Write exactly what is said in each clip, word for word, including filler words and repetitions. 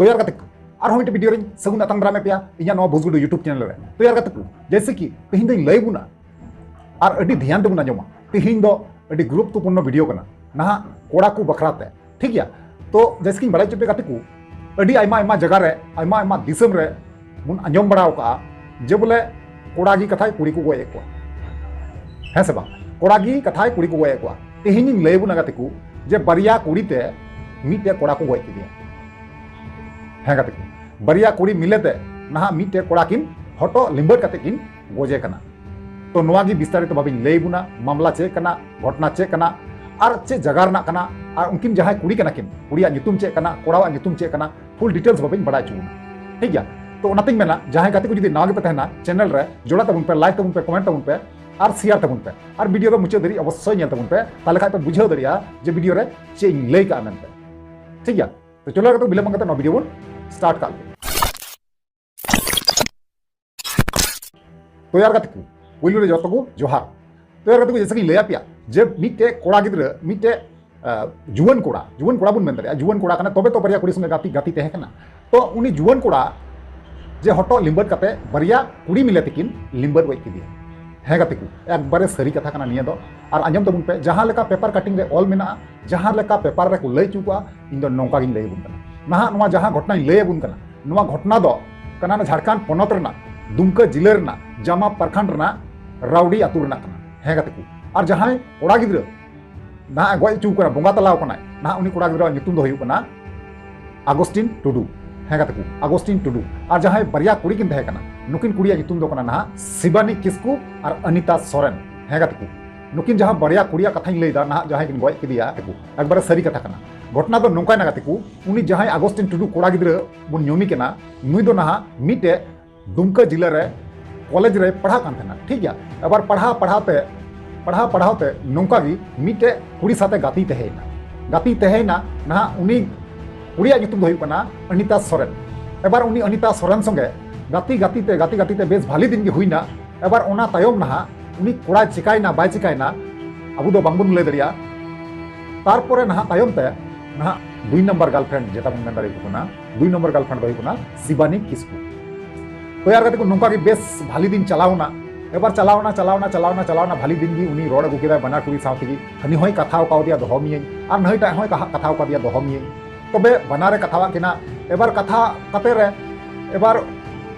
ᱛᱚ ᱭᱟᱨ ᱜᱟᱛᱮ ᱠᱚ, ᱟᱨᱦᱚᱸ ᱢᱤᱫᱴᱮᱱ ᱵᱷᱤᱰᱤᱭᱳ ᱨᱤᱧ ᱥᱟᱹᱜᱩᱱ ᱟᱛᱟᱝ ᱫᱟᱨᱟᱢᱮᱫ ᱯᱮᱭᱟ ᱤᱧᱟᱹᱜ ᱱᱚᱣᱟ ᱵᱩᱡᱽᱜᱩᱰᱩ YouTube ᱪᱮᱱᱮᱞ ᱨᱮ᱾ ᱛᱚ ᱭᱟᱨ ᱜᱟᱛᱮ ᱠᱚ, ᱡᱮᱭᱥᱮ ᱠᱤ ᱛᱮᱦᱮᱧ ᱫᱚᱧ ᱞᱟᱹᱭ ᱵᱚᱱᱟ, ᱟᱨ ᱟᱹᱰᱤ ᱫᱷᱮᱭᱟᱱ ᱛᱮᱵᱚᱱ ᱟᱸᱡᱚᱢᱟ, ᱛᱮᱦᱮᱧ ᱫᱚ ᱟᱹᱰᱤ ᱜᱩᱨᱩᱛᱛᱚᱯᱩᱨᱱᱚ ᱵᱷᱤᱰᱤᱭᱳ ᱠᱟᱱᱟ, ᱱᱟᱦᱟᱜ ᱠᱚᱲᱟ ᱠᱚ ᱵᱟᱠᱷᱨᱟ ᱛᱮ, ᱴᱷᱤᱠ ᱜᱮᱭᱟ? ᱛᱚ ᱡᱮᱭᱥᱮ ᱠᱤᱧ ᱵᱟᱲᱟᱭ ᱦᱚᱪᱚ ᱯᱮ ᱜᱟᱛᱮ ᱠᱚ, ᱟᱹᱰᱤ ᱟᱭᱢᱟ ᱟᱭᱢᱟ ᱡᱟᱭᱜᱟ ᱨᱮ, ᱟᱭᱢᱟ ᱟᱭᱢᱟ ᱫᱤᱥᱚᱢ ᱨᱮ ᱵᱚᱱ ᱟᱸᱡᱚᱢ ᱵᱟᱲᱟ ᱟᱠᱟᱫᱼᱟ ᱡᱮ ᱵᱚᱞᱮ ᱠᱚᱲᱟ ᱜᱮ ᱠᱟᱛᱷᱟᱭ ᱠᱩᱲᱤ ᱠᱚ ᱜᱚᱡ ᱮᱫ ᱠᱚᱣᱟ, ᱦᱮᱸ ᱥᱮ ᱵᱟᱝ? ᱠᱚᱲᱟ ᱜᱮ ᱠᱟᱛᱷᱟᱭ ᱠᱩᱲᱤ ᱠᱚ ᱜᱚᱡ ᱮᱫ ᱠᱚᱣᱟ᱾ ᱛᱮᱦᱮᱧ ᱤᱧ ᱞᱟᱹᱭ ᱵᱚᱱᱟ ᱜᱟᱛᱮ ᱠᱚ, ᱡᱮ ᱵᱟᱨᱭᱟ ᱠᱩᱲᱤ ᱛᱮ ᱢᱤᱫᱴᱮᱡ ᱠᱚᱲᱟ ᱠᱚ ᱜᱚᱡ ᱠᱮᱫᱮᱭᱟ᱾ ᱦᱮᱸ ᱜᱟᱛᱮ ᱠᱚ, ᱵᱟᱨᱭᱟ ᱠᱩᱲᱤ ᱢᱤᱞᱮ ᱛᱮ ᱱᱟᱦᱟᱜ ᱢᱤᱫᱴᱮᱡ ᱠᱚᱲᱟ ᱠᱤᱱ ᱦᱚᱴᱚᱜ ᱞᱤᱸᱵᱟᱹᱫ ᱠᱟᱛᱮ ᱠᱤᱱ ᱜᱚᱡᱮ ᱠᱟᱱᱟ᱾ ᱛᱚ ᱱᱚᱣᱟ ᱜᱮ ᱵᱤᱥᱛᱟᱨᱤᱛ ᱵᱷᱟᱵᱮᱧ ᱞᱟᱹᱭ ᱵᱚᱱᱟ, ᱢᱟᱢᱞᱟ ᱪᱮᱫ ᱠᱟᱱᱟ, ᱜᱷᱚᱴᱱᱟ ᱪᱮᱫ ᱠᱟᱱᱟ, ᱟᱨ ᱪᱮᱫ ᱡᱟᱭᱜᱟ ᱨᱮᱱᱟᱜ ᱠᱟᱱᱟ, ᱟᱨ ᱩᱱᱠᱤᱱ ᱡᱟᱦᱟᱸᱭ ᱠᱩᱲᱤ ᱠᱟᱱᱟ ᱠᱤᱱ, ᱠᱩᱲᱤᱭᱟᱜ ᱧᱩᱛᱩᱢ ᱪᱮᱫ ᱠᱟᱱᱟ, ᱠᱚᱲᱟᱣᱟᱜ ᱧᱩᱛᱩᱢ ᱪᱮᱫ ᱠᱟᱱᱟ, ᱯᱷᱩᱞ ᱰᱤᱴᱮᱞᱥ ᱵᱷᱟᱵᱮᱧ ᱵᱟᱲᱟᱭ ᱦᱚᱪᱚ ᱵᱚᱱᱟ, ᱴᱷᱤᱠ ᱜᱮᱭᱟ? ᱛᱚ ᱚᱱᱟᱛᱤᱧ ᱢᱮᱱᱟ, ᱡᱟᱦᱟᱸᱭ ᱜᱟᱛᱮ ᱠᱚ ᱡᱩᱫᱤ ᱱᱟᱣᱟ ᱜᱮᱯᱮ ᱛᱟᱦᱮᱱᱟ ᱪᱮᱱᱮᱞ ᱨᱮ, ᱡᱚᱲᱟ ᱛᱟᱵᱚᱱ ᱯᱮ, ᱞᱟᱭᱤᱠ ᱛᱟᱵᱚᱱ ᱯᱮ, ᱠᱚᱢᱮᱱᱴ ᱛᱟᱵᱚᱱ ᱯᱮ, ᱟᱨ ᱥᱮᱭᱟᱨ ᱛᱟᱵᱚᱱ ᱯᱮ, ᱟᱨ ᱵᱷᱤᱰᱤᱭᱳ ᱫᱚ ᱢᱩᱪᱟᱹᱫ ᱫᱷᱟᱹᱨᱤᱡ ᱚᱵᱚᱥᱥᱳᱭ ᱧᱮᱞ ᱛᱟᱵᱚᱱ ᱯᱮ, ᱛᱟᱦᱞᱮ ᱠᱷᱟᱡ ᱯᱮ ᱵᱩᱡᱷᱟᱹᱣ ᱫᱟᱲᱮᱭᱟᱜᱼᱟ ᱡᱮ ᱵᱷᱤᱰᱤᱭᱳ ᱨᱮ ᱪᱮᱫ ᱤᱧ ᱞᱟᱹᱭ ᱠᱟᱜᱼᱟ ᱢᱮᱱᱛᱮ, ᱴᱷᱤᱠ ᱜᱮᱭᱟ? ᱛᱚ ᱪᱚᱞᱚ ᱜᱟᱛᱮ ᱠᱚ, ᱵᱤᱞᱚᱢ ᱵᱟᱝ ᱠᱟᱛᱮ ᱱᱚᱣᱟ ᱵᱷᱤᱰᱤᱭᱳ ᱵᱚᱱ ᱥᱴᱟᱨᱴ ᱠᱟᱜ ᱞᱮᱜᱮ᱾ ᱛᱚ ᱭᱟᱨ ᱜᱟᱛᱮ ᱠᱚ, ᱯᱳᱭᱞᱳ ᱨᱮ ᱡᱚᱛᱚ ᱠᱚ ᱡᱚᱦᱟᱨ᱾ ᱛᱚ ᱭᱟᱨ ᱜᱟᱛᱮ ᱠᱚ, ᱡᱮᱭᱥᱮ ᱠᱤᱧ ᱞᱟᱹᱭ ᱟᱯᱮᱭᱟ ᱡᱮ ᱢᱤᱫᱴᱮᱡ ᱠᱚᱲᱟ ᱜᱤᱫᱽᱨᱟᱹ, ᱢᱤᱫᱴᱮᱡ, ᱟᱸ, ᱡᱩᱣᱟᱹᱱ ᱠᱚᱲᱟ, ᱡᱩᱣᱟᱹᱱ ᱠᱚᱲᱟ ᱵᱚᱱ ᱢᱮᱱ ᱫᱟᱲᱮᱭᱟᱜᱼᱟ, ᱡᱩᱣᱟᱹᱱ ᱠᱚᱲᱟ ᱠᱟᱱᱟᱭ, ᱛᱚᱵᱮ ᱛᱚ ᱵᱟᱨᱭᱟ ᱠᱩᱲᱤ ᱥᱚᱸᱜᱮ ᱜᱟᱛᱮ, ᱜᱟᱛᱮ ᱛᱟᱦᱮᱸ ᱠᱟᱱᱟ᱾ ᱛᱚ ᱩᱱᱤ ᱡᱩᱣᱟᱹᱱ ᱠᱚᱲᱟ ᱡᱮ ᱦᱚᱴᱚᱜ ᱞᱤᱸᱵᱟᱹᱫ ᱠᱟᱛᱮ ᱵᱟᱨᱭᱟ ᱠᱩᱲᱤ ᱢᱤᱞᱮ ᱛᱮᱠᱤᱱ ᱞᱤᱸᱵᱟᱹᱫ ᱜᱚᱡ ᱠᱮᱫᱮᱭᱟ᱾ ᱦᱮᱸ ᱜᱟᱛᱮ ᱠᱚ, ᱮᱠᱵᱟᱨᱮ ᱥᱟᱹᱨᱤ ᱠᱟᱛᱷᱟ ᱠᱟᱱᱟ ᱱᱤᱭᱟᱹ ᱫᱚ᱾ ᱟᱨ ᱟᱸᱡᱚᱢ ᱛᱟᱵᱚᱱ ᱯᱮ, ᱡᱟᱦᱟᱸ ᱞᱮᱠᱟ ᱯᱮᱯᱟᱨ ᱠᱟᱴᱤᱝ ᱨᱮ ᱚᱞ ᱢᱮᱱᱟᱜᱼᱟ, ᱡᱟᱦᱟᱸ ᱞᱮᱠᱟ ᱯᱮᱯᱟᱨ ᱨᱮᱠᱚ ᱞᱟᱹᱭ ᱦᱚᱪᱚ ᱠᱚᱣᱟ, ᱤᱧ ᱫᱚ ᱱᱚᱝᱠᱟ ᱜᱤᱧ ᱞᱟᱹᱭ ᱟᱵᱚᱱ ᱠᱟᱱᱟ᱾ ᱱᱟᱦᱟᱜ ᱱᱚᱣᱟ ᱡᱟᱦᱟᱸ ᱜᱷᱚᱴᱱᱟᱧ ᱞᱟᱹᱭ ᱟᱵᱚᱱ ᱠᱟᱱᱟ, ᱱᱚᱣᱟ ᱜᱷᱚᱴᱱᱟ ᱫᱚ ᱠᱟᱱᱟ ᱡᱷᱟᱲᱠᱷᱚᱸᱰ ᱯᱚᱱᱚᱛ ᱨᱮᱱᱟᱜ ᱫᱩᱢᱠᱟᱹ ᱡᱤᱞᱟᱹ ᱨᱮᱱᱟᱜ ᱡᱟᱢᱟ ᱯᱨᱚᱠᱷᱚᱸᱰ ᱨᱮᱱᱟᱜ ᱨᱟᱣᱰᱤ ᱟᱹᱛᱩ ᱨᱮᱱᱟᱜ ᱠᱟᱱᱟ᱾ ᱦᱮᱸ ᱜᱟᱛᱮ ᱠᱚ, ᱟᱨ ᱡᱟᱦᱟᱸᱭ ᱠᱚᱲᱟ ᱜᱤᱫᱽᱨᱟᱹ ᱱᱟᱦᱟᱜ ᱮ ᱜᱚᱡ ᱦᱚᱪᱚ ᱠᱟᱱᱟ, ᱵᱚᱸᱜᱟ ᱛᱟᱞᱟᱣ ᱠᱟᱱᱟᱭ, ᱱᱟᱦᱟᱜ ᱩᱱᱤ ᱠᱚᱲᱟ ᱜᱤᱫᱽᱨᱟᱹᱣᱟᱜ ᱧᱩᱛᱩᱢ ᱫᱚ ᱦᱩᱭᱩᱜ ᱠᱟᱱᱟ ᱟᱜᱚᱥᱴᱤᱱ ᱴᱩᱰᱩ᱾ ᱦᱮᱸ ᱜᱟᱛᱮ ᱠᱚ, ᱟᱜᱚᱥᱴᱤᱱ ᱴᱩᱰᱩ᱾ ᱟᱨ ᱡᱟᱦᱟᱸᱭ ᱵᱟᱨᱭᱟ ᱠᱩᱲᱤ ᱠᱤᱱ ᱛᱟᱦᱮᱸ ᱠᱟᱱᱟ, ᱱᱩᱠᱤᱱ ᱠᱩᱲᱤᱭᱟᱜ ᱧᱩᱛᱩᱢ ᱫᱚ ᱠᱟᱱᱟ ᱱᱟᱦᱟᱜ ᱥᱤᱵᱟᱱᱤ ᱠᱤᱥᱠᱩ ᱟᱨ ᱚᱱᱤᱛᱟ ᱥᱚᱨᱮᱱ᱾ ᱦᱮᱸ ᱜᱟᱛᱮ ᱠᱚ, ᱱᱩᱠᱤᱱ ᱡᱟᱦᱟᱸ ᱵᱟᱨᱭᱟ ᱠᱩᱲᱤᱭᱟᱜ ᱠᱟᱛᱷᱟᱧ ᱞᱟᱹᱭᱫᱟ ᱱᱟᱦᱟᱜ, ᱡᱟᱦᱟᱸᱭ ᱠᱤᱱ ᱜᱚᱡ ᱠᱮᱫᱮᱭᱟ, ᱜᱟᱛᱮ ᱠᱚ, ᱮᱠᱵᱟᱨᱮ ᱥᱟᱹᱨᱤ ᱠᱟᱛᱷᱟ ᱠᱟᱱᱟ᱾ ᱜᱷᱚᱴᱱᱟ ᱫᱚ ᱱᱚᱝᱠᱟᱭᱱᱟ ᱜᱟᱛᱮ ᱠᱚ, ᱩᱱᱤ ᱡᱟᱦᱟᱸᱭ ᱟᱜᱚᱥᱴᱤᱱ ᱴᱩᱰᱩ ᱠᱚᱲᱟ ᱜᱤᱫᱽᱨᱟᱹ ᱵᱚᱱ ᱧᱩᱢᱮ ᱠᱟᱱᱟ, ᱱᱩᱭ ᱫᱚ ᱱᱟᱦᱟᱜ ᱢᱤᱫᱴᱮᱡ ᱫᱩᱢᱠᱟᱹ ᱡᱤᱞᱟᱹ ᱨᱮ ᱠᱚᱞᱮᱡᱽ ᱨᱮ ᱯᱟᱲᱦᱟᱜ ᱠᱟᱱ ᱛᱟᱦᱮᱱᱟ, ᱴᱷᱤᱠ ᱜᱮᱭᱟ? ᱟᱵᱟᱨ ᱯᱟᱲᱦᱟᱣ ᱯᱟᱲᱦᱟᱣ ᱛᱮ, ᱯᱟᱲᱦᱟᱣ ᱯᱟᱲᱦᱟᱣ ᱛᱮ ᱱᱚᱝᱠᱟ ᱜᱮ ᱢᱤᱫᱴᱮᱡ ᱠᱩᱲᱤ ᱥᱟᱛᱮ ᱜᱟᱛᱮ ᱛᱟᱦᱮᱸᱭᱮᱱᱟ᱾ ᱜᱟᱛᱮ ᱛᱟᱦᱮᱸᱭᱮᱱᱟ ᱱᱟᱦᱟᱜ, ᱩᱱᱤ ᱠᱩᱲᱤᱭᱟᱜ ᱧᱩᱛᱩᱢ ᱫᱚ ᱦᱩᱭᱩᱜ ᱠᱟᱱᱟ ᱚᱱᱤᱛᱟ ᱥᱚᱨᱮᱱ᱾ ᱮᱵᱟᱨ ᱩᱱᱤ ᱚᱱᱤᱛᱟ ᱥᱚᱨᱮᱱ ᱥᱚᱸᱜᱮ ᱜᱟᱛᱮ ᱜᱟᱛᱮ ᱛᱮ, ᱜᱟᱛᱮ ᱜᱟᱛᱮ ᱛᱮ ᱵᱮᱥ ᱵᱷᱟᱞᱤ ᱫᱤᱱ ᱜᱮ ᱦᱩᱭᱱᱟ᱾ ᱮᱵᱟᱨ ᱚᱱᱟ ᱛᱟᱭᱚᱢ ᱱᱟᱦᱟᱜ ᱩᱱᱤ ᱠᱚᱲᱟᱭ ᱪᱤᱠᱟᱭᱱᱟ ᱵᱟᱭ ᱪᱤᱠᱟᱭᱱᱟ, ᱟᱵᱚ ᱫᱚ ᱵᱟᱝᱵᱚᱱ ᱞᱟᱹᱭ ᱫᱟᱲᱮᱭᱟᱜᱼᱟ᱾ ᱛᱟᱨᱯᱚᱨᱮ ᱱᱟᱦᱟᱜ ᱛᱟᱭᱚᱢ ᱛᱮ ᱱᱟᱦᱟᱜ ᱫᱩᱭ ᱱᱟᱢᱵᱟᱨ ᱜᱟᱨᱞᱯᱷᱨᱮᱱᱰ ᱡᱮᱴᱟ ᱵᱚᱱ ᱢᱮᱱ ᱫᱟᱲᱮᱭᱟᱠᱚ ᱠᱟᱱᱟ, ᱫᱩᱭ ᱱᱟᱢᱵᱟᱨ ᱜᱟᱨᱞᱯᱷᱨᱮᱱᱰ ᱫᱚ ᱦᱩᱭᱩᱜ ᱠᱟᱱᱟ ᱥᱤᱵᱟᱱᱤ ᱠᱤᱥᱠᱩ᱾ ᱛᱚ ᱭᱟᱨ ᱜᱟᱛᱮ ᱠᱚ, ᱱᱚᱝᱠᱟ ᱜᱮ ᱵᱮᱥ ᱵᱷᱟᱞᱤ ᱫᱤᱱ ᱪᱟᱞᱟᱣᱱᱟ᱾ ᱮᱵᱟᱨ ᱪᱟᱞᱟᱣᱱᱟ, ᱪᱟᱞᱟᱣᱱᱟ, ᱪᱟᱞᱟᱣᱱᱟ, ᱪᱟᱞᱟᱣᱱᱟ, ᱵᱷᱟᱞᱤ ᱫᱤᱱ ᱜᱮ ᱩᱱᱤ ᱨᱚᱲ ᱟᱹᱜᱩ ᱠᱮᱫᱟᱭ ᱵᱟᱱᱟᱨ ᱠᱩᱲᱤ ᱥᱟᱶ ᱛᱮᱜᱮ᱾ ᱦᱟᱹᱱᱤ ᱦᱚᱸᱭ ᱠᱟᱛᱷᱟᱣ ᱠᱟᱣᱫᱮᱭᱟ ᱫᱚᱦᱚ ᱢᱤᱭᱟᱹᱧ, ᱟᱨ ᱱᱟᱹᱭ ᱴᱟᱜ ᱦᱚᱸᱭ ᱠᱟᱦᱟ-, ᱠᱟᱛᱷᱟᱣ ᱠᱟᱣᱫᱮᱭᱟ ᱫᱚᱦᱚ ᱢᱤᱭᱟᱹᱧ᱾ ᱛᱚᱵᱮ ᱵᱟᱱᱟᱨᱮ ᱠᱟᱛᱷᱟᱣᱟᱜ ᱠᱤᱱᱟ᱾ ᱮᱵᱟᱨ ᱠᱟᱛᱷᱟ ᱠᱟᱛᱮ ᱨᱮ ᱮᱵᱟᱨ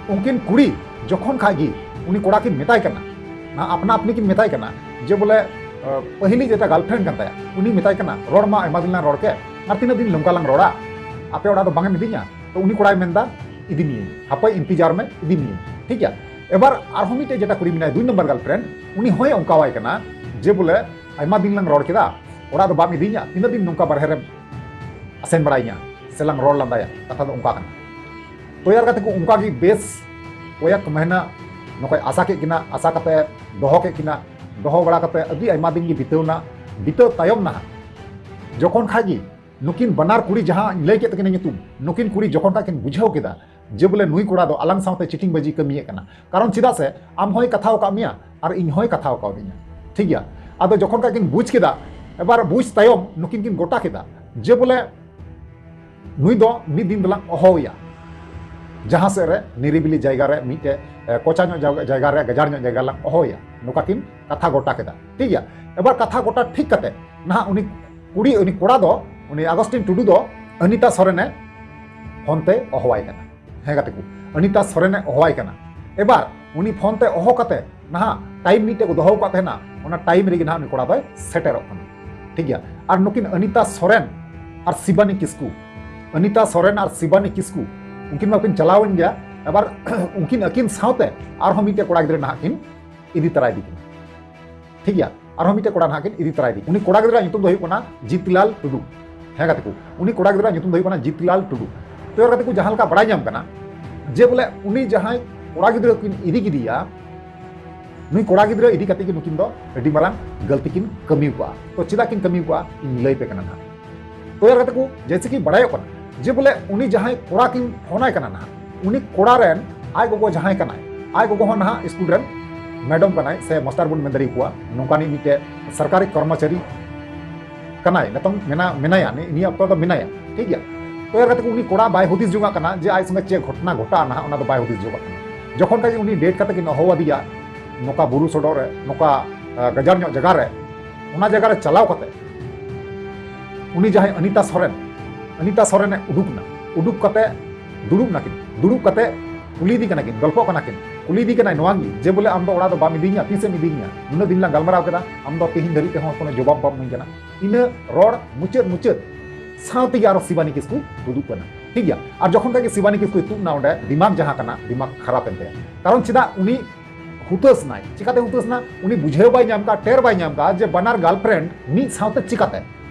ᱩᱱᱠᱤᱱ ᱠᱩᱲᱤ ᱡᱚᱠᱷᱚᱱ ᱠᱷᱟᱡ ᱜᱮ ᱩᱱᱤ ᱠᱚᱲᱟ ᱠᱤᱱ ᱢᱮᱛᱟᱭ ᱠᱟᱱᱟ, ᱱᱟ ᱟᱯᱱᱟ ᱟᱯᱱᱤ ᱠᱤᱱ ᱢᱮᱛᱟᱭ ᱠᱟᱱᱟ ᱡᱮ ᱵᱚᱞᱮ, ᱟᱸ, ᱯᱟᱹᱦᱤᱞᱤ ᱡᱮᱴᱟ ᱜᱟᱨᱞᱯᱷᱨᱮᱱᱰ ᱠᱟᱱ ᱛᱟᱭᱟ, ᱩᱱᱤ ᱢᱮᱛᱟᱭ ᱠᱟᱱᱟ, "ᱨᱚᱲ ᱢᱟ ᱟᱭᱢᱟ ᱫᱤᱱ ᱞᱟᱝ ᱨᱚᱲ ᱠᱮᱫ, ᱟᱨ ᱛᱤᱱᱟᱹᱜ ᱫᱤᱱ ᱱᱚᱝᱠᱟ ᱞᱟᱝ ᱨᱚᱲᱟ? ᱟᱯᱮ ᱚᱲᱟᱜ ᱫᱚ ᱵᱟᱝ ᱮᱢ ᱤᱫᱤᱧᱟ?" ᱛᱚ ᱩᱱᱤ ᱠᱚᱲᱟᱭ ᱢᱮᱱᱫᱟ, "ᱤᱫᱤ ᱢᱤᱭᱟᱹᱧ, ᱦᱟᱯᱳᱭ ᱤᱱᱛᱤᱡᱟᱨ ᱢᱮ, ᱤᱫᱤ ᱢᱤᱭᱟᱹᱧ", ᱴᱷᱤᱠ ᱜᱮᱭᱟ᱾ ᱮᱵᱟᱨ ᱟᱨᱦᱚᱸ ᱢᱤᱫᱴᱮᱡ ᱡᱮᱴᱟ ᱠᱩᱲᱤ ᱢᱮᱱᱟᱭ, ᱫᱩᱭ ᱱᱟᱢᱵᱟᱨ ᱜᱟᱨᱞᱯᱷᱨᱮᱱᱰ, ᱩᱱᱤ ᱦᱚᱸᱭ ᱚᱱᱠᱟᱣᱟᱭ ᱠᱟᱱᱟ ᱡᱮ ᱵᱚᱞᱮ, "ᱟᱭᱢᱟ ᱫᱤᱱ ᱞᱟᱝ ᱨᱚᱲ ᱠᱮᱫᱟ, ᱚᱲᱟᱜ ᱫᱚ ᱵᱟᱢ ᱤᱫᱤᱧᱟ, ᱛᱤᱱᱟᱹᱜ ᱫᱤᱱ ᱱᱚᱝᱠᱟ ᱵᱟᱨᱦᱮ ᱨᱮᱢ ᱟᱥᱮᱱ ᱵᱟᱲᱟᱭᱤᱧᱟ ᱥᱮ ᱞᱟᱝ ᱨᱚᱲ ᱞᱟᱸᱫᱟᱭᱟ?" ᱠᱟᱛᱷᱟ ᱫᱚ ᱚᱱᱠᱟ ᱠᱟᱱᱟ᱾ ᱛᱚ ᱭᱟᱨ ᱜᱟᱛᱮ ᱠᱚ, ᱚᱱᱠᱟ ᱜᱮ ᱵᱮᱥ ᱠᱚᱭᱮᱠ ᱢᱟᱹᱦᱱᱟᱹ ᱱᱚᱠᱚᱭ ᱟᱥᱟ ᱠᱮᱫ ᱠᱤᱱᱟ, ᱟᱥᱟ ᱠᱟᱛᱮ ᱫᱚᱦᱚ ᱠᱮᱫ ᱠᱤᱱᱟ, ᱫᱚᱦᱚ ᱵᱟᱲᱟ ᱠᱟᱛᱮ ᱟᱹᱰᱤ ᱟᱭᱢᱟ ᱫᱤᱱ ᱜᱮ ᱵᱤᱛᱟᱹᱣ ᱱᱟ᱾ ᱵᱤᱛᱟᱹᱣ ᱛᱟᱭᱚᱢ ᱱᱟᱦᱟᱜ ᱡᱚᱠᱷᱚᱱ ᱠᱷᱟᱡ ᱜᱮ ᱱᱩᱠᱤᱱ ᱵᱟᱱᱟᱨ ᱠᱩᱲᱤ, ᱡᱟᱦᱟᱸ ᱞᱟᱹᱭ ᱠᱮᱫ ᱛᱟᱹᱠᱤᱱᱟ ᱧᱩᱛᱩᱢ, ᱱᱩᱠᱤᱱ ᱠᱩᱲᱤ ᱡᱚᱠᱷᱚᱱ ᱠᱷᱟᱡ ᱠᱤᱱ ᱵᱩᱡᱷᱟᱹᱣ ᱠᱮᱫᱟ ᱡᱮ ᱵᱚᱞᱮ ᱱᱩᱭ ᱠᱚᱲᱟ ᱫᱚ ᱟᱞᱟᱝ ᱥᱟᱶᱛᱮ ᱪᱤᱴᱤᱝ ᱵᱟᱹᱡᱤ ᱠᱟᱹᱢᱤᱭᱮᱫ ᱠᱟᱱᱟ, ᱠᱟᱨᱚᱱ ᱪᱮᱫᱟᱜ ᱥᱮ ᱟᱢ ᱦᱚᱸᱭ ᱠᱟᱛᱷᱟᱣ ᱟᱠᱟᱫ ᱢᱮᱭᱟ ᱟᱨ ᱤᱧ ᱦᱚᱸᱭ ᱠᱟᱛᱷᱟᱣ ᱟᱠᱟᱣᱫᱤᱧᱟ, ᱴᱷᱤᱠ ᱜᱮᱭᱟ᱾ ᱟᱫᱚ ᱡᱚᱠᱷᱚᱱ ᱠᱷᱟᱡ ᱠᱤᱱ ᱵᱩᱡᱽ ᱠᱮᱫᱟ, ᱮᱵᱟᱨ ᱵᱩᱡᱽ ᱛᱟᱭᱚᱢ ᱱᱩᱠᱤᱱ ᱠᱤᱱ ᱜᱚᱴᱟ ᱠᱮᱫᱟ ᱡᱮ ᱵᱚᱞᱮ ᱱᱩᱭ ᱫᱚ ᱢᱤᱫ ᱫᱤᱱ ᱫᱚᱞᱟᱝ ᱚᱦᱚᱣᱟᱭᱟ, ᱡᱟᱦᱟᱸ ᱥᱮᱫ ᱨᱮ ᱱᱤᱨᱤᱵᱤᱞᱤ ᱡᱟᱭᱜᱟ ᱨᱮ, ᱢᱤᱫᱴᱮᱡ, ᱮ, ᱠᱚᱪᱟ ᱧᱚᱜ ᱡᱟᱭᱜᱟ, ᱡᱟᱭᱜᱟ ᱨᱮ, ᱜᱟᱡᱟᱲ ᱧᱚᱜ ᱡᱟᱭᱜᱟ ᱨᱮᱞᱟᱝ ᱚᱦᱚᱣᱟᱭᱟ, ᱱᱚᱝᱠᱟ ᱠᱤᱱ ᱠᱟᱛᱷᱟ ᱜᱚᱴᱟ ᱠᱮᱫᱟ, ᱴᱷᱤᱠ ᱜᱮᱭᱟ᱾ ᱮᱵᱟᱨ ᱠᱟᱛᱷᱟ ᱜᱚᱴᱟ ᱴᱷᱤᱠ ᱠᱟᱛᱮ ᱱᱟᱦᱟᱜ ᱩᱱᱤ ᱠᱩᱲᱤ, ᱩᱱᱤ ᱠᱚᱲᱟ ᱫᱚ, ᱩᱱᱤ ᱟᱜᱚᱥᱴᱤᱱ ᱴᱩᱰᱩ ᱫᱚ ᱚᱱᱤᱛᱟ ᱥᱚᱨᱮᱱᱮ ᱯᱷᱳᱱ ᱛᱮ ᱚᱦᱚᱣᱟᱭ ᱠᱟᱱᱟ᱾ ᱦᱮᱸ ᱜᱟᱛᱮ ᱠᱚ, ᱚᱱᱤᱛᱟ ᱥᱚᱨᱮᱱᱮ ᱚᱦᱚᱣᱟᱭ ᱠᱟᱱᱟ᱾ ᱮᱵᱟᱨ ᱩᱱᱤ ᱯᱷᱳᱱ ᱛᱮ ᱚᱦᱚ ᱠᱟᱛᱮ ᱱᱟᱦᱟᱜ ᱴᱟᱭᱤᱢ ᱢᱤᱫᱴᱮᱡ ᱠᱚ ᱫᱚᱦᱚ ᱟᱠᱟᱫ ᱛᱟᱦᱮᱱᱟ, ᱚᱱᱟ ᱴᱟᱭᱤᱢ ᱨᱮᱜᱮ ᱱᱟᱦᱟᱜ ᱩᱱᱤ ᱠᱚᱲᱟ ᱫᱚᱭ ᱥᱮᱴᱮᱨᱚᱜ ᱠᱟᱱᱟ, ᱴᱷᱤᱠ ᱜᱮᱭᱟ᱾ ᱟᱨ ᱱᱩᱠᱤᱱ ᱚᱱᱤᱛᱟ ᱥᱚᱨᱮᱱ ᱟᱨ ᱥᱤᱵᱟᱱᱤ ᱠᱤᱥᱠᱩ, ᱚᱱᱤᱛᱟ ᱥᱚᱨᱮᱱ ᱟᱨ ᱥᱤᱵᱟᱱᱤ ᱠᱤᱥᱠᱩ, ᱩᱱᱠᱤᱱ ᱢᱟᱠᱤᱱ ᱪᱟᱞᱟᱣᱮᱱ ᱜᱮᱭᱟ᱾ ᱮᱵᱟᱨ ᱩᱱᱠᱤᱱ ᱟᱹᱠᱤᱱ ᱥᱟᱶᱛᱮ ᱟᱨᱦᱚᱸ ᱢᱤᱫᱴᱮᱡ ᱠᱚᱲᱟ ᱜᱤᱫᱽᱨᱟᱹ ᱱᱟᱦᱟᱜ ᱠᱤᱱ ᱤᱫᱤ ᱛᱟᱨᱟᱭᱮᱫᱮ ᱠᱟᱱᱟ, ᱴᱷᱤᱠ ᱜᱮᱭᱟ᱾ ᱟᱨᱦᱚᱸ ᱢᱤᱫᱴᱮᱡ ᱠᱚᱲᱟ ᱱᱟᱦᱟᱜ ᱠᱤᱱ ᱤᱫᱤ ᱛᱟᱨᱟᱭᱮᱫᱮ᱾ ᱩᱱᱤ ᱠᱚᱲᱟ ᱜᱤᱫᱽᱨᱟᱹ ᱧᱩᱛᱩᱢ ᱫᱚ ᱦᱩᱭᱩᱜ ᱠᱟᱱᱟ ᱡᱤᱛᱞᱟᱞ ᱴᱩᱰᱩ᱾ ᱦᱮᱸ ᱜᱟᱛᱮ ᱠᱚ, ᱩᱱᱤ ᱠᱚᱲᱟ ᱜᱤᱫᱽᱨᱟᱹ ᱧᱩᱛᱩᱢ ᱫᱚ ᱦᱩᱭᱩᱜ ᱠᱟᱱᱟ ᱡᱤᱛᱞᱟᱞ ᱴᱩᱰᱩ᱾ ᱛᱚ ᱜᱟᱛᱮ ᱠᱚ, ᱡᱟᱦᱟᱸ ᱞᱮᱠᱟ ᱵᱟᱲᱟᱭ ᱧᱟᱢ ᱠᱟᱱᱟ ᱡᱮ ᱵᱚᱞᱮ ᱩᱱᱤ ᱡᱟᱦᱟᱸᱭ ᱠᱚᱲᱟ ᱜᱤᱫᱽᱨᱟᱹ ᱠᱤᱱ ᱤᱫᱤ ᱠᱮᱫᱮᱭᱟ, ᱱᱩᱭ ᱠᱚᱲᱟ ᱜᱤᱫᱽᱨᱟᱹ ᱤᱫᱤ ᱠᱟᱛᱮ ᱜᱮ ᱱᱩᱠᱤᱱ ᱫᱚ ᱟᱹᱰᱤ ᱢᱟᱨᱟᱝ ᱜᱟᱹᱞᱛᱤ ᱠᱤᱱ ᱠᱟᱹᱢᱤ ᱠᱟᱜᱼᱟ᱾ ᱛᱚ ᱪᱮᱫᱟᱜ ᱠᱤᱱ ᱠᱟᱹᱢᱤ ᱠᱟᱜᱼᱟ, ᱤᱧ ᱞᱟᱹᱭ ᱯᱮ ᱠᱟᱱᱟ ᱱᱟᱦᱟᱜ᱾ ᱛᱚ ᱭᱟᱨ ᱜᱟᱛᱮ ᱠᱚ, ᱡᱮᱭᱥᱮ ᱠᱤ ᱵᱟᱲᱟᱭᱚᱜ ᱠᱟᱱᱟ ᱡᱮ ᱵᱚᱞᱮ ᱩᱱᱤ ᱡᱟᱦᱟᱸᱭ ᱠᱚᱲᱟ ᱠᱤᱱ ᱯᱷᱳᱱᱟᱭ ᱠᱟᱱᱟ ᱱᱟᱦᱟᱜ, ᱩᱱᱤ ᱠᱚᱲᱟ ᱨᱮᱱ ᱟᱡ ᱜᱚᱜᱚ ᱡᱟᱦᱟᱸᱭ ᱠᱟᱱᱟᱭ, ᱟᱡ ᱜᱚᱜᱚ ᱦᱚᱸ ᱱᱟᱦᱟᱜ ᱥᱠᱩᱞ ᱨᱮᱱ ᱢᱮᱰᱟᱢ ᱠᱟᱱᱟᱭ ᱥᱮ ᱢᱟᱥᱴᱟᱨ ᱵᱚᱱ ᱢᱮᱱ ᱫᱟᱲᱮᱭᱟᱠᱚᱣᱟ, ᱱᱚᱝᱠᱟᱱᱤᱡ ᱢᱤᱫᱴᱮᱡ ᱥᱚᱨᱠᱟᱨᱤ ᱠᱚᱨᱢᱚᱪᱟᱨᱤ ᱠᱟᱱᱟᱭ, ᱱᱤᱛᱚᱝ ᱢᱮᱱᱟ-, ᱢᱮᱱᱟᱭᱟ, ᱱᱤ-, ᱱᱤᱭᱟᱹ ᱚᱠᱛᱚ ᱫᱚ ᱢᱮᱱᱟᱭᱟ, ᱴᱷᱤᱠ ᱜᱮᱭᱟ᱾ ᱛᱚ ᱮᱨ ᱠᱟᱛᱮ ᱩᱱᱤ ᱠᱚᱲᱟ ᱵᱟᱭ ᱦᱩᱫᱤᱥ ᱡᱚᱝᱟᱜ ᱠᱟᱱᱟ ᱡᱮ ᱟᱡ ᱥᱚᱸᱜᱮ ᱪᱮᱫ ᱜᱷᱚᱴᱚᱱᱟ ᱜᱷᱚᱴᱟᱜᱼᱟ ᱱᱟᱦᱟᱜ, ᱚᱱᱟ ᱫᱚ ᱵᱟᱭ ᱦᱩᱫᱤᱥ ᱡᱚᱝᱟᱜ ᱠᱟᱱᱟ᱾ ᱡᱚᱠᱷᱚᱱ ᱠᱷᱟᱡ ᱩᱱᱤ ᱰᱮᱴ ᱠᱟᱛᱮ ᱠᱤᱱ ᱦᱚᱦᱚ ᱟᱫᱮᱭᱟ ᱱᱚᱝᱠᱟ ᱵᱩᱨᱩ ᱥᱚᱰᱚᱜ ᱨᱮ, ᱱᱚᱝᱠᱟ, ᱟ, ᱜᱟᱡᱟᱲ ᱧᱚᱜ ᱡᱟᱭᱜᱟ ᱨᱮ, ᱚᱱᱟ ᱡᱟᱭᱜᱟ ᱨᱮ ᱪᱟᱞᱟᱣ ᱠᱟᱛᱮ ᱩᱱᱤ ᱡᱟᱦᱟᱸᱭ ᱚᱱᱤᱛᱟ ᱥᱚᱨᱮᱱ, ᱚᱱᱤᱛᱟ ᱥᱚᱨᱮᱱᱮ ᱩᱰᱩᱠ ᱮᱱᱟ, ᱩᱰᱩᱠ ᱠᱟᱛᱮ ᱫᱩᱲᱩᱵ ᱱᱟᱠᱤᱱ, ᱫᱩᱲᱩᱵ ᱠᱟᱛᱮ ᱠᱩᱞᱤ ᱤᱫᱤ ᱠᱟᱱᱟ ᱠᱤᱱ, ᱜᱚᱞᱯᱚᱜ ᱠᱟᱱᱟ ᱠᱤᱱ, ᱠᱩᱞᱤ ᱤᱫᱤ ᱠᱟᱱᱟᱭ ᱱᱚᱣᱟ ᱜᱮ ᱡᱮ ᱵᱚᱞᱮ ᱟᱢ ᱫᱚ ᱚᱲᱟᱜ ᱫᱚ ᱵᱟᱢ ᱤᱫᱤᱧᱟ, ᱛᱤᱥᱮᱢ ᱤᱫᱤᱧᱟ? ᱱᱩᱱᱟᱹᱜ ᱫᱤᱱ ᱞᱟᱝ ᱜᱟᱞᱢᱟᱨᱟᱣ ᱠᱮᱫᱟ, ᱟᱢ ᱫᱚ ᱛᱮᱦᱮᱧ ᱫᱷᱟᱹᱨᱤᱡ ᱛᱮᱦᱚᱸ ᱠᱳᱱᱳ ᱡᱚᱵᱟᱵ ᱵᱟᱢ ᱤᱢᱟᱹᱧ ᱠᱟᱱᱟ᱾ ᱤᱱᱟᱹ ᱨᱚᱲ ᱢᱩᱪᱟᱹᱫ, ᱢᱩᱪᱟᱹᱫ ᱥᱟᱶ ᱛᱮᱜᱮ ᱟᱨᱚ ᱥᱤᱵᱟᱱᱤ ᱠᱤᱥᱠᱩ ᱛᱩᱫᱩᱜ ᱠᱟᱱᱟ, ᱴᱷᱤᱠ ᱜᱮᱭᱟ᱾ ᱟᱨ ᱡᱚᱠᱷᱚᱱ ᱠᱷᱟᱡ ᱜᱮ ᱥᱤᱵᱟᱱᱤ ᱠᱤᱥᱠᱩᱭ ᱛᱩᱫ ᱮᱱᱟ ᱚᱸᱰᱮ, ᱫᱤᱢᱟᱜᱽ ᱡᱟᱦᱟᱸ ᱠᱟᱱᱟ, ᱫᱤᱢᱟᱜᱽ ᱠᱷᱟᱨᱟᱯ ᱮᱱ ᱛᱟᱭᱟ᱾ ᱠᱟᱨᱚᱱ ᱪᱮᱫᱟᱜ ᱩᱱᱤ ᱦᱩᱛᱟᱹᱥ ᱱᱟᱭ? ᱪᱤᱠᱟᱛᱮ ᱦᱩᱛᱟᱹᱥ ᱱᱟ? ᱩᱱᱤ ᱵᱩᱡᱷᱟᱹᱣ ᱵᱟᱭ ᱧᱟᱢ ᱠᱟᱜᱼᱟ, ᱴᱮᱨ ᱵᱟᱭ ᱧᱟᱢ ᱠᱟᱜᱼᱟ ᱡᱮ ᱵᱟᱱᱟᱨ ᱜᱟᱨᱞᱯᱷᱨᱮᱱᱰ ᱢᱤᱫ ᱥᱟᱶᱛᱮ ᱪᱤᱠᱟᱛᱮ,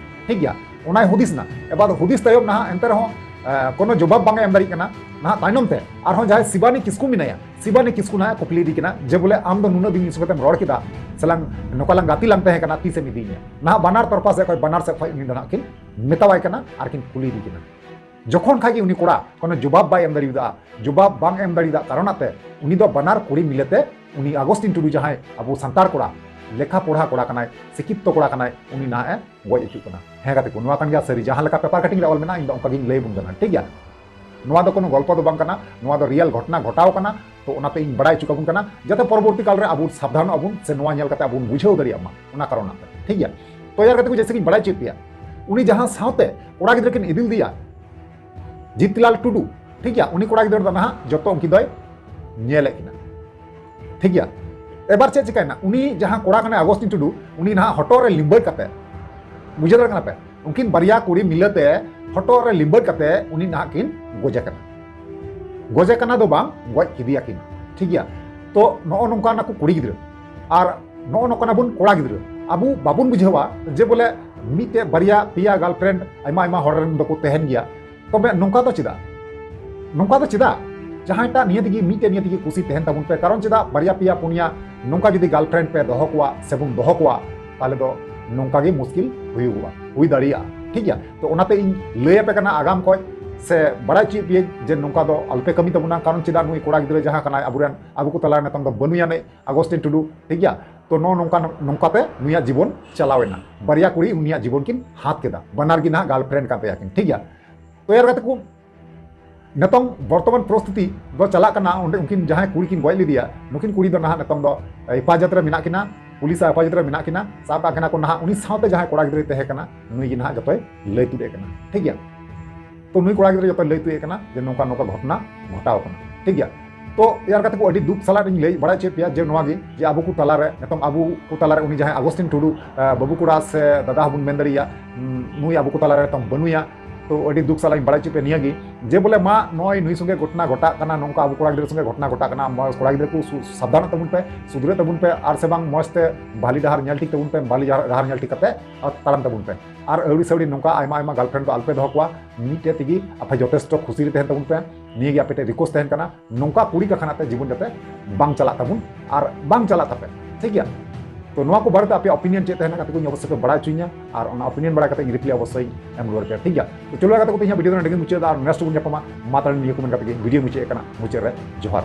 ᱴᱷᱤᱠ ᱜᱮᱭᱟ᱾ ᱚᱱᱟᱭ ᱦᱩᱫᱤᱥ ᱱᱟ᱾ ᱮᱵᱟᱨ ᱦᱩᱫᱤᱥ ᱛᱟᱭᱚᱢ ᱱᱟᱦᱟᱜ ᱮᱱᱛᱮ ᱨᱮᱦᱚᱸ, ᱮ, ᱠᱳᱱᱳ ᱡᱚᱵᱟᱵ ᱵᱟᱝ ᱮ ᱮᱢ ᱫᱟᱲᱮᱭᱟᱜ ᱠᱟᱱᱟ᱾ ᱱᱟᱦᱟᱜ ᱛᱟᱭᱱᱚᱢ ᱛᱮ ᱟᱨᱦᱚᱸ ᱡᱟᱦᱟᱸᱭ ᱥᱤᱵᱟᱱᱤ ᱠᱤᱥᱠᱩ ᱢᱮᱱᱟᱭᱟ, ᱥᱤᱵᱟᱱᱤ ᱠᱤᱥᱠᱩ ᱱᱟᱦᱟᱜ ᱠᱩᱠᱞᱤ ᱤᱫᱤ ᱠᱟᱱᱟ ᱡᱮ ᱵᱚᱞᱮ ᱟᱢ ᱫᱚ ᱱᱩᱱᱟᱹᱜ ᱫᱤᱱ ᱤᱧ ᱥᱚᱸᱜᱮ ᱛᱮᱢ ᱨᱚᱲ ᱠᱮᱫᱟ, ᱥᱮ ᱞᱟᱝ ᱱᱚᱝᱠᱟ ᱞᱟᱝ ᱜᱟᱛᱮ ᱞᱟᱝ ᱛᱟᱦᱮᱸ ᱠᱟᱱᱟ, ᱛᱤᱥᱮᱢ ᱤᱫᱤᱧᱟ? ᱱᱟᱦᱟᱜ ᱵᱟᱱᱟᱨ ᱛᱚᱨᱯᱟ ᱥᱮᱫ ᱠᱷᱚᱱ, ᱵᱟᱱᱟᱨ ᱥᱮᱫ ᱠᱷᱚᱱ ᱩᱱᱤ ᱫᱚ ᱱᱟᱦᱟᱜ ᱠᱤᱱ ᱢᱮᱛᱟᱣᱟᱭ ᱠᱟᱱᱟ ᱟᱨ ᱠᱤᱱ ᱠᱩᱞᱤ ᱤᱫᱤ ᱠᱟᱱᱟ᱾ ᱡᱚᱠᱷᱚᱱ ᱠᱷᱟᱡ ᱜᱮ ᱩᱱᱤ ᱠᱚᱲᱟ ᱠᱳᱱᱳ ᱡᱚᱵᱟᱵ ᱵᱟᱭ ᱮᱢ ᱫᱟᱲᱮᱭᱟᱫᱟ, ᱡᱚᱵᱟᱵ ᱵᱟᱝ ᱮᱢ ᱫᱟᱲᱮᱭᱟᱫᱟ ᱠᱟᱨᱚᱱᱟᱜ ᱛᱮ ᱩᱱᱤ ᱫᱚ ᱵᱟᱱᱟᱨ ᱠᱩᱲᱤ ᱢᱤᱞᱮᱛᱮ ᱩᱱᱤ ᱟᱜᱚᱥᱴᱤᱱ ᱴᱩᱰᱩ ᱡᱟᱦᱟᱸᱭ ᱟᱵᱚ ᱥᱟᱱᱛᱟᱲ ᱠᱚᱲᱟ, ᱞᱮᱠᱷᱟ ᱯᱚᱲᱦᱟ ᱠᱚᱲᱟ ᱠᱟᱱᱟᱭ, ᱥᱤᱠᱷᱤᱛᱛᱚ ᱠᱚᱲᱟ ᱠᱟᱱᱟᱭ, ᱩᱱᱤ ᱱᱟᱦᱟᱜ ᱮ ᱜᱚᱡ ᱦᱚᱪᱚᱜ ᱠᱟᱱᱟ᱾ ᱦᱮᱸ ᱜᱟᱛᱮ ᱠᱚ, ᱱᱚᱣᱟ ᱠᱟᱱ ᱜᱮᱭᱟ ᱥᱟᱹᱨᱤ, ᱡᱟᱦᱟᱸ ᱞᱮᱠᱟ ᱯᱮᱯᱟᱨ ᱠᱟᱴᱤᱝ ᱨᱮ ᱚᱞ ᱢᱮᱱᱟᱜᱼᱟ, ᱤᱧ ᱫᱚ ᱚᱱᱠᱟ ᱜᱤᱧ ᱞᱟᱹᱭ ᱟᱵᱚᱱ ᱠᱟᱱᱟ, ᱴᱷᱤᱠ ᱜᱮᱭᱟ᱾ ᱱᱚᱣᱟ ᱫᱚ ᱠᱳᱱᱳ ᱜᱚᱞᱯᱚ ᱫᱚ ᱵᱟᱝ ᱠᱟᱱᱟ, ᱱᱚᱣᱟ ᱫᱚ ᱨᱤᱭᱮᱞ ᱜᱷᱚᱴᱚᱱᱟ ᱜᱷᱚᱴᱟᱣ ᱠᱟᱱᱟ᱾ ᱛᱚ ᱚᱱᱟᱛᱮ ᱤᱧ ᱵᱟᱲᱟᱭ ᱦᱚᱪᱚ ᱠᱟᱵᱚᱱ ᱠᱟᱱᱟ ᱡᱟᱛᱮ ᱯᱚᱨᱚᱵᱚᱨᱛᱤ ᱠᱟᱞ ᱨᱮ ᱟᱵᱚ ᱥᱟᱵᱫᱷᱟᱱᱚᱜ ᱟᱵᱚᱱ, ᱥᱮ ᱱᱚᱣᱟ ᱧᱮᱞ ᱠᱟᱛᱮ ᱟᱵᱚ ᱵᱚᱱ ᱵᱩᱡᱷᱟᱹᱣ ᱫᱟᱲᱮᱭᱟᱜ ᱢᱟ, ᱚᱱᱟ ᱠᱟᱨᱚᱱᱟᱜ ᱛᱮ, ᱴᱷᱤᱠ ᱜᱮᱭᱟ᱾ ᱛᱚ ᱭᱟᱨ ᱜᱟᱛᱮ ᱠᱚ, ᱡᱮᱭᱥᱮ ᱜᱤᱧ ᱵᱟᱲᱟᱭ ᱦᱚᱪᱚᱭᱮᱫ ᱯᱮᱭᱟ, ᱩᱱᱤ ᱡᱟᱦᱟᱸ ᱥᱟᱶᱛᱮ ᱠᱚᱲᱟ ᱜᱤᱫᱽᱨᱟᱹ ᱠᱤᱱ ᱤᱫᱤ ᱞᱮᱫᱮᱭᱟ, ᱡᱤᱛᱞᱟᱞ ᱴᱩᱰᱩ, ᱴᱷᱤᱠ ᱜᱮᱭᱟ, ᱩᱱᱤ ᱠᱚᱲᱟ ᱜᱤᱫᱽᱨᱟᱹ ᱫᱚ ᱱᱟᱦᱟᱜ ᱡᱚᱛᱚ ᱩᱱᱠᱤᱱ ᱫᱚᱭ ᱧᱮᱞᱮᱫ ᱠᱤᱱᱟ, ᱴᱷᱤᱠ ᱜᱮᱭᱟ᱾ ᱮᱵᱟᱨ ᱪᱮᱫ ᱪᱤᱠᱟᱭᱱᱟ, ᱩᱱᱤ ᱡᱟᱦᱟᱸ ᱠᱚᱲᱟ ᱠᱟᱱᱟᱭ ᱟᱜᱚᱥᱴᱤᱱ ᱴᱩᱰᱩ, ᱩᱱᱤ ᱱᱟᱦᱟᱜ ᱦᱚᱴᱚᱜ ᱨᱮ ᱞᱤᱢᱵᱟᱹᱲ ᱠᱟᱛᱮ, ᱵᱩᱡᱷᱟᱹᱣ ᱫᱟᱲᱮᱭᱟᱜ ᱠᱟᱱᱟ ᱯᱮ, ᱩᱱᱠᱤᱱ ᱵᱟᱨᱭᱟ ᱠᱩᱲᱤ ᱢᱤᱞᱟᱹᱛᱮ ᱦᱚᱴᱚᱜ ᱨᱮ ᱞᱤᱢᱵᱟᱹᱲ ᱠᱟᱛᱮ ᱩᱱᱤ ᱱᱟᱦᱟᱜ ᱠᱤᱱ ᱜᱚᱡᱮ ᱠᱟᱱᱟ᱾ ᱜᱚᱡᱮ ᱠᱟᱱᱟ ᱫᱚ ᱵᱟᱝ, ᱜᱚᱡ ᱠᱮᱫᱮᱭᱟ ᱠᱤᱱ, ᱴᱷᱤᱠ ᱜᱮᱭᱟ᱾ ᱛᱚ ᱱᱚᱜᱼᱚ ᱱᱚᱝᱠᱟᱱ ᱠᱚ ᱠᱩᱲᱤ ᱜᱤᱫᱽᱨᱟᱹ ᱟᱨ ᱱᱚᱜᱼᱚ ᱱᱚᱝᱠᱟᱱ ᱟᱵᱚᱱ ᱠᱚᱲᱟ ᱜᱤᱫᱽᱨᱟᱹ, ᱟᱵᱚ ᱵᱟᱵᱚᱱ ᱵᱩᱡᱷᱟᱹᱣᱟ ᱡᱮ ᱵᱚᱞᱮ ᱢᱤᱫᱴᱮᱡ ᱵᱟᱨᱭᱟ ᱯᱮᱭᱟ ᱜᱟᱨᱞᱯᱷᱨᱮᱱᱰ ᱟᱭᱢᱟ ᱟᱭᱢᱟ ᱦᱚᱲ ᱨᱮᱱ ᱫᱚᱠᱚ ᱛᱟᱦᱮᱱ ᱜᱮᱭᱟ᱾ ᱛᱚᱵᱮ ᱱᱚᱝᱠᱟ ᱫᱚ ᱪᱮᱫᱟᱜ? ᱱᱚᱝᱠᱟ ᱫᱚ ᱪᱮᱫᱟᱜ? ᱡᱟᱦᱟᱸᱭᱴᱟᱜ ᱱᱤᱭᱟᱹ ᱛᱮᱜᱮ, ᱢᱤᱫᱴᱮᱡ ᱱᱤᱭᱟᱹ ᱛᱮᱜᱮ ᱠᱩᱥᱤ ᱛᱟᱦᱮᱱ ᱛᱟᱵᱚᱱ ᱯᱮ᱾ ᱠᱟᱨᱚᱱ ᱪᱮᱫᱟᱜ ᱵᱟᱨᱭᱟ ᱯᱮᱭᱟ ᱯᱩᱱᱭᱟ ᱱᱚᱝᱠᱟ ᱡᱩᱫᱤ ᱜᱟᱨᱞᱯᱷᱨᱮᱱᱰ ᱯᱮ ᱫᱚᱦᱚ ᱠᱚᱣᱟ ᱥᱮᱵᱚᱱ ᱫᱚᱦᱚ ᱠᱚᱣᱟ, ᱛᱟᱦᱚᱞᱮ ᱫᱚ ᱱᱚᱝᱠᱟ ᱜᱮ ᱢᱩᱥᱠᱤᱞ ᱦᱩᱭᱩᱜᱚᱜᱼᱟ, ᱦᱩᱭ ᱫᱟᱲᱮᱭᱟᱜᱼᱟ, ᱴᱷᱤᱠ ᱜᱮᱭᱟ᱾ ᱛᱚ ᱚᱱᱟᱛᱮ ᱤᱧ ᱞᱟᱹᱭ ᱟᱯᱮ ᱠᱟᱱᱟ ᱟᱜᱟᱢ ᱠᱷᱚᱡ, ᱥᱮ ᱵᱟᱲᱟᱭ ᱦᱚᱪᱚᱭᱮᱫ ᱯᱮᱭᱟᱹᱧ ᱡᱮ ᱱᱚᱝᱠᱟ ᱫᱚ ᱟᱞᱚᱯᱮ ᱠᱟᱹᱢᱤ ᱛᱟᱵᱚᱱᱟ᱾ ᱠᱟᱨᱚᱱ ᱪᱮᱫᱟᱜ ᱱᱩᱭ ᱠᱚᱲᱟ ᱜᱤᱫᱽᱨᱟᱹ ᱡᱟᱦᱟᱸ ᱠᱟᱱᱟᱭ ᱟᱵᱚᱨᱮᱱ, ᱟᱵᱚ ᱠᱚ ᱛᱟᱞᱟᱨᱮ ᱱᱤᱛᱚᱝ ᱫᱚ ᱵᱟᱹᱱᱩᱭᱟ ᱱᱤᱡ ᱟᱜᱚᱥᱴᱤᱱ ᱴᱩᱰᱩ, ᱴᱷᱤᱠ ᱜᱮᱭᱟ᱾ ᱛᱚ ᱱᱚᱜᱼᱚ ᱱᱚᱝᱠᱟ ᱱᱚᱝᱠᱟᱛᱮ ᱱᱩᱭᱟᱜ ᱡᱤᱵᱚᱱ ᱪᱟᱞᱟᱣ ᱮᱱᱟ᱾ ᱵᱟᱨᱭᱟ ᱠᱩᱲᱤ ᱩᱱᱤᱭᱟᱜ ᱡᱤᱵᱚᱱ ᱠᱤᱱ ᱦᱟᱛ ᱠᱮᱫᱟ, ᱵᱟᱱᱟᱨ ᱜᱮ ᱱᱟᱦᱟᱜ ᱜᱟᱨᱞᱯᱷᱨᱮᱱᱰ ᱠᱟᱱ ᱛᱟᱭᱟ ᱠᱤᱱ, ᱴᱷᱤᱠ ᱜᱮᱭᱟ᱾ ᱛᱚ ᱮᱭᱟᱨ ᱜᱟᱛᱮ ᱠᱚ, ᱱᱤᱛᱚᱝ ᱵᱚᱨᱛᱚᱢᱟᱱ ᱯᱚᱨᱤᱥᱛᱷᱤᱛᱤ ᱫᱚ ᱪᱟᱞᱟᱜ ᱠᱟᱱᱟ, ᱚᱸᱰᱮ ᱩᱱᱠᱤᱱ ᱡᱟᱦᱟᱸᱭ ᱠᱩᱲᱤ ᱠᱤᱱ ᱜᱚᱡ ᱞᱮᱫᱮᱭᱟ, ᱱᱩᱠᱤᱱ ᱠᱩᱲᱤ ᱫᱚ ᱱᱟᱦᱟᱜ ᱱᱤᱛᱚᱝ ᱫᱚ ᱦᱮᱯᱟᱡᱚᱛ ᱨᱮ ᱢᱮᱱᱟᱜ ᱠᱤᱱᱟ, ᱯᱩᱞᱤᱥᱟᱜ ᱦᱮᱯᱟᱡᱚᱛ ᱨᱮ ᱢᱮᱱᱟᱜ ᱠᱤᱱᱟ᱾ ᱥᱟᱵ ᱠᱟᱜ ᱠᱤᱱᱟ ᱠᱚ ᱱᱟᱦᱟᱜ, ᱩᱱᱤ ᱥᱟᱶᱛᱮ ᱡᱟᱦᱟᱸᱭ ᱠᱚᱲᱟ ᱜᱤᱫᱽᱨᱟᱹᱭ ᱛᱟᱦᱮᱸ ᱠᱟᱱᱟ, ᱱᱩᱭ ᱜᱮ ᱱᱟᱦᱟᱜ ᱡᱚᱛᱚᱭ ᱞᱟᱹᱭ ᱛᱩᱫ ᱮᱫ ᱠᱟᱱᱟ, ᱴᱷᱤᱠ ᱜᱮᱭᱟ᱾ ᱛᱚ ᱱᱩᱭ ᱠᱚᱲᱟ ᱜᱤᱫᱽᱨᱟᱹ ᱡᱚᱛᱚᱭ ᱞᱟᱹᱭ ᱛᱩᱫ ᱮᱫ ᱠᱟᱱᱟ ᱡᱮ ᱱᱚᱝᱠᱟ ᱱᱚᱝᱠᱟ ᱜᱷᱚᱴᱚᱱᱟ ᱜᱷᱚᱴᱟᱣ ᱠᱟᱱᱟ, ᱴᱷᱤᱠ ᱜᱮᱭᱟ᱾ ᱛᱚ ᱮᱭᱟᱨ ᱜᱟᱛᱮ ᱠᱚ, ᱟᱹᱰᱤ ᱫᱩᱠ ᱥᱟᱞᱟᱜ ᱤᱧ ᱞᱟᱹᱭ ᱵᱟᱲᱟᱭ ᱦᱚᱪᱚᱭᱮᱫ ᱯᱮᱭᱟ ᱡᱮ ᱱᱚᱣᱟ ᱜᱮ, ᱡᱮ ᱟᱵᱚ ᱠᱚ ᱛᱟᱞᱟᱨᱮ, ᱱᱤᱛᱚᱝ ᱟᱵᱚ ᱠᱚ ᱛᱟᱞᱟᱨᱮ ᱩᱱᱤ ᱡᱟᱦᱟᱸᱭ ᱟᱜᱚᱥᱴᱤᱱ ᱴᱩᱰᱩ, ᱟᱸ, ᱵᱟᱹᱵᱩ ᱠᱚᱲᱟ ᱥᱮ ᱫᱟᱫᱟ ᱦᱚᱸᱵᱚᱱ ᱢᱮᱱ ᱫᱟᱲᱮᱭᱟᱭᱟ, ᱩᱸ, ᱱᱩᱭ ᱟᱵᱚ ᱠᱚ ᱛᱟᱞᱟᱨᱮ ᱱᱤᱛᱚᱝ ᱵᱟᱹᱱᱩᱭᱟ᱾ ᱛᱚ ᱟᱹᱰᱤ ᱫᱩᱠ ᱥᱟᱞᱟᱜ ᱤᱧ ᱵᱟᱲᱟᱭ ᱦᱚᱪᱚᱭᱮᱫ ᱯᱮᱭᱟ ᱱᱤᱭᱟᱹ ᱜᱮ, ᱡᱮ ᱵᱚᱞᱮ ᱢᱟ ᱱᱚᱜᱼᱚᱭ ᱱᱩᱭ ᱥᱚᱸᱜᱮ ᱜᱷᱚᱴᱚᱱᱟ ᱜᱷᱚᱴᱟᱜ ᱠᱟᱱᱟ, ᱱᱚᱝᱠᱟ ᱟᱵᱚ ᱠᱚᱲᱟ ᱜᱤᱫᱽᱨᱟᱹ ᱥᱚᱸᱜᱮ ᱜᱷᱚᱴᱚᱱᱟ ᱜᱷᱚᱴᱟᱜ ᱠᱟᱱᱟ, ᱢᱟ ᱠᱚᱲᱟ ᱜᱤᱫᱽᱨᱟᱹ ᱠᱚ ᱥᱩ-, ᱥᱟᱵᱫᱷᱟᱱᱚᱜ ᱛᱟᱵᱚᱱ ᱯᱮ, ᱥᱩᱫᱷᱨᱟᱹᱜ ᱛᱟᱵᱚᱱ ᱯᱮ, ᱟᱨ ᱥᱮ ᱵᱟᱝ ᱢᱚᱡᱽ ᱛᱮ ᱵᱷᱟᱞᱤ ᱰᱟᱦᱟᱨ ᱧᱮᱞ ᱴᱷᱤᱠ ᱛᱟᱵᱚᱱ ᱯᱮ, ᱵᱷᱟᱞᱤ ᱰᱟᱦᱟᱨ, ᱰᱟᱦᱟᱨ ᱧᱮᱞ ᱴᱷᱤᱠ ᱠᱟᱛᱮ ᱟᱨ ᱛᱟᱲᱟᱢ ᱛᱟᱵᱚᱱ ᱯᱮ᱾ ᱟᱨ ᱟᱹᱣᱲᱤ ᱥᱟᱹᱣᱲᱤ ᱱᱚᱝᱠᱟ ᱟᱭᱢᱟ ᱟᱭᱢᱟ ᱜᱟᱨᱞᱯᱷᱨᱮᱱᱰ ᱫᱚ ᱟᱞᱚᱯᱮ ᱫᱚᱦᱚ ᱠᱚᱣᱟ, ᱢᱤᱫᱴᱮᱡ ᱛᱮᱜᱮ ᱟᱯᱮ ᱡᱚᱛᱷᱮᱥᱴᱚ ᱠᱷᱩᱥᱤ ᱨᱮ ᱛᱟᱦᱮᱱ ᱛᱟᱵᱚᱱ ᱯᱮ, ᱱᱤᱭᱟᱹ ᱜᱮ ᱟᱯᱮ ᱴᱷᱮᱱ ᱨᱤᱠᱣᱮᱥᱴ ᱛᱟᱦᱮᱱ ᱠᱟᱱᱟ᱾ ᱱᱚᱝᱠᱟ ᱠᱩᱲᱤ ᱠᱟᱠᱷᱟᱱᱟᱜ ᱛᱮ ᱡᱤᱵᱚᱱ ᱡᱟᱛᱮ ᱵᱟᱝ ᱪᱟᱞᱟᱜ ᱛᱟᱵᱚᱱ ᱟᱨ ᱵᱟᱝ ᱪᱟᱞᱟᱜ ᱛᱟᱯᱮ, ᱴᱷᱤᱠ ᱜᱮᱭᱟ? ᱛᱚ ᱱᱚᱣᱟ ᱠᱚ ᱵᱟᱨᱮᱛᱮ ᱟᱯᱮᱭᱟᱜ ᱚᱯᱤᱱᱤᱭᱚᱱ ᱪᱮᱫ ᱛᱟᱦᱮᱱᱟ ᱜᱟᱛᱮ ᱠᱚ, ᱤᱧ ᱚᱵᱚᱥᱥᱳᱭ ᱯᱮ ᱵᱟᱲᱟᱭ ᱦᱚᱪᱚᱧᱟ, ᱟᱨ ᱚᱱᱟ ᱚᱯᱤᱱᱤᱭᱚᱱ ᱵᱟᱲᱟᱭ ᱠᱟᱛᱮ ᱤᱧ ᱨᱤᱯᱞᱟᱭ ᱚᱵᱚᱥᱥᱳᱭ ᱮᱢ ᱨᱩᱣᱟᱹᱲ ᱯᱮᱭᱟ, ᱴᱷᱤᱠ ᱜᱮᱭᱟ? ᱛᱚ ᱪᱚᱞᱚ ᱜᱟᱛᱮ ᱠᱚ, ᱛᱮᱦᱮᱧᱟᱜ ᱵᱷᱤᱰᱤᱭᱳ ᱫᱚ ᱱᱚᱰᱮ ᱜᱮ ᱢᱩᱪᱟᱹᱫ ᱫᱟ, ᱟᱨ ᱱᱮᱠᱥᱴ ᱵᱚᱱ ᱧᱟᱯᱟᱢᱟ᱾ ᱢᱟ ᱛᱟᱦᱞᱮ ᱱᱤᱭᱟᱹ ᱠᱚ ᱢᱮᱱ ᱠᱟᱛᱮ ᱜᱮ ᱵᱷᱤᱰᱤᱭᱳ ᱢᱩᱪᱟᱹᱫ ᱠᱟᱱᱟ, ᱢᱩᱪᱟᱹᱫ ᱨᱮ ᱡᱚᱦᱟᱨ᱾